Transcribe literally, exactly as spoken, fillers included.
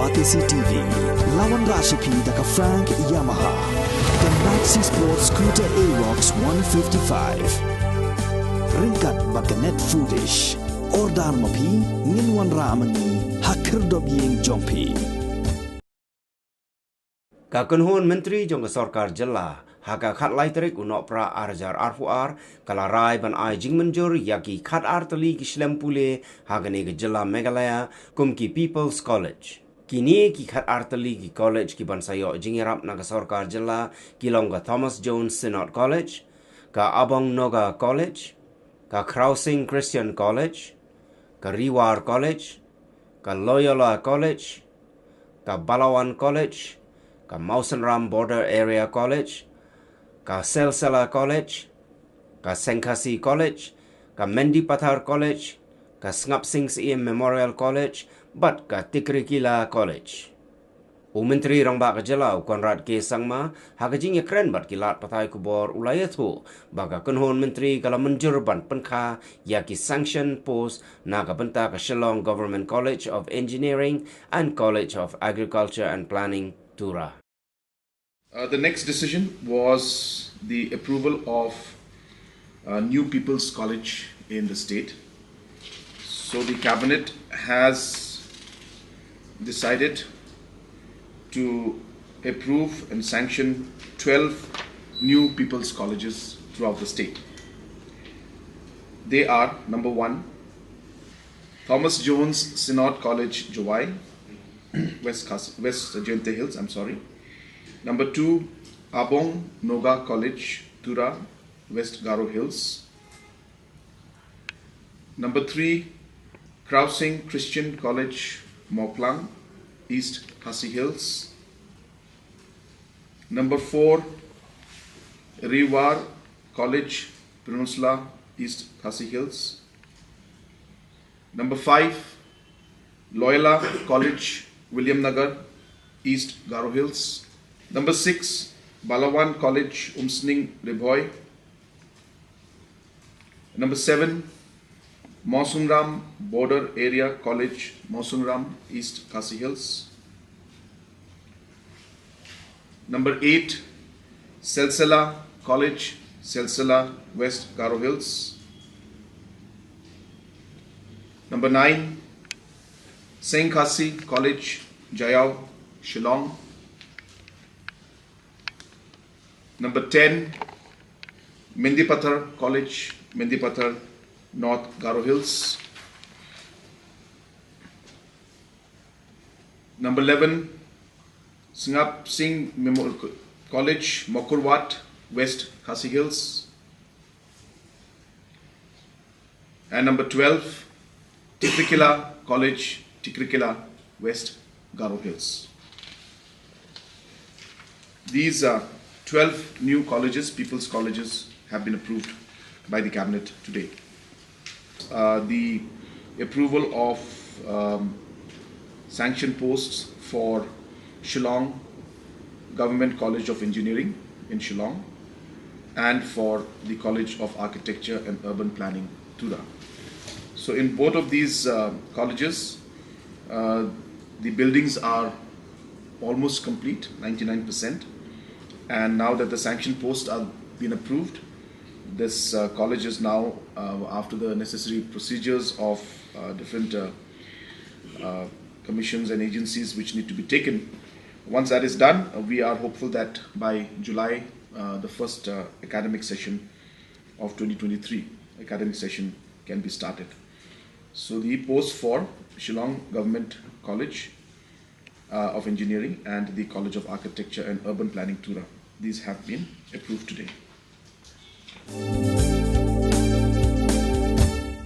Batesi T V, la wanrah sha phi da ka Frank Yamaha, ka Maxi Sport Scooter Aerox one fifty-five. Ryngkat bad ka Net Foodish. Order ma phi, ngin wanrah ma ngi ha khyrdop ïing jong phi. Ka kynhun myntri jong ka sorkar jylla, ha ka khatlai tarik u Nohprah ar hajar arphew ar, ka la rai ban ai jingmynjur ïa ki khatar tylli ki shlem pule ha kane ka jylla Meghalaya kum ki People's College. Kine ki khatar tylli ki college kiban sa ïoh jingïarap na ka sorkar jylla ki long ka Thomas Jones Synod College, ka Abong Noga College, ka Krausing Christian College, ka Riwar College, ka Loyola College, ka Balawan College, ka Mawsynram Border Area College, ka Silsila College, ka Sengkhasi College, ka Mendipathar College, ka Sngap Sing Syiem Memorial College, bad ka Tikrikilla College. U Myntri Rangbah ka jylla u Conrad K Sangma, ha ka jingïakren bad ki lad pathai khubor u la ïathuh ba ka kynhun myntri ka la mynjur ban pynkha ïa ki sanction post na ka bynta ka Shillong Government College of Engineering and College of Agriculture and Planning, Tura. Uh, the next decision was the approval of uh, new People's College in the state. So the cabinet has decided to approve and sanction twelve new People's Colleges throughout the state. They are, number one, Thomas Jones Synod College, Jowai, West, Khas- West Jaintia Hills, I'm sorry. Number two, Abong Noga College, Tura, West Garo Hills. Number three, Krausing Christian College, Mawklang, East Khasi Hills. Number four, Riwar College, Peninsula, East Khasi Hills. Number five, Loyola College, Williamnagar, East Garo Hills. Number six, Balawan College, Umsning, Ri Bhoi. Number seven, Mawsynram Border Area College, Mawsynram, East Khasi Hills. Number eight, Silsila College, Silsila, West Garo Hills. Number nine, Sengkhasi College, Jaiaw, Shillong. Number ten, Mendipathar College, Mendipathar, North Garo Hills. Number eleven, Sngap Sing Memo- College, Mawkyrwat, West Khasi Hills. And number twelve, Tikrikilla College, Tikrikilla, West Garo Hills. These uh, twelve new colleges, people's colleges, have been approved by the cabinet today. Uh, the approval of um, sanction posts for Shillong Government College of Engineering in Shillong and for the College of Architecture and Urban Planning, Tura. So in both of these uh, colleges, uh, the buildings are almost complete, ninety-nine percent. And now that the sanction posts are being approved, this uh, college is now, uh, after the necessary procedures of uh, different uh, uh, commissions and agencies which need to be taken. Once that is done, uh, we are hopeful that by July, uh, the first uh, academic session of twenty twenty-three academic session can be started. So the posts for Shillong Government College uh, of Engineering and the College of Architecture and Urban Planning, Tura, these have been approved today.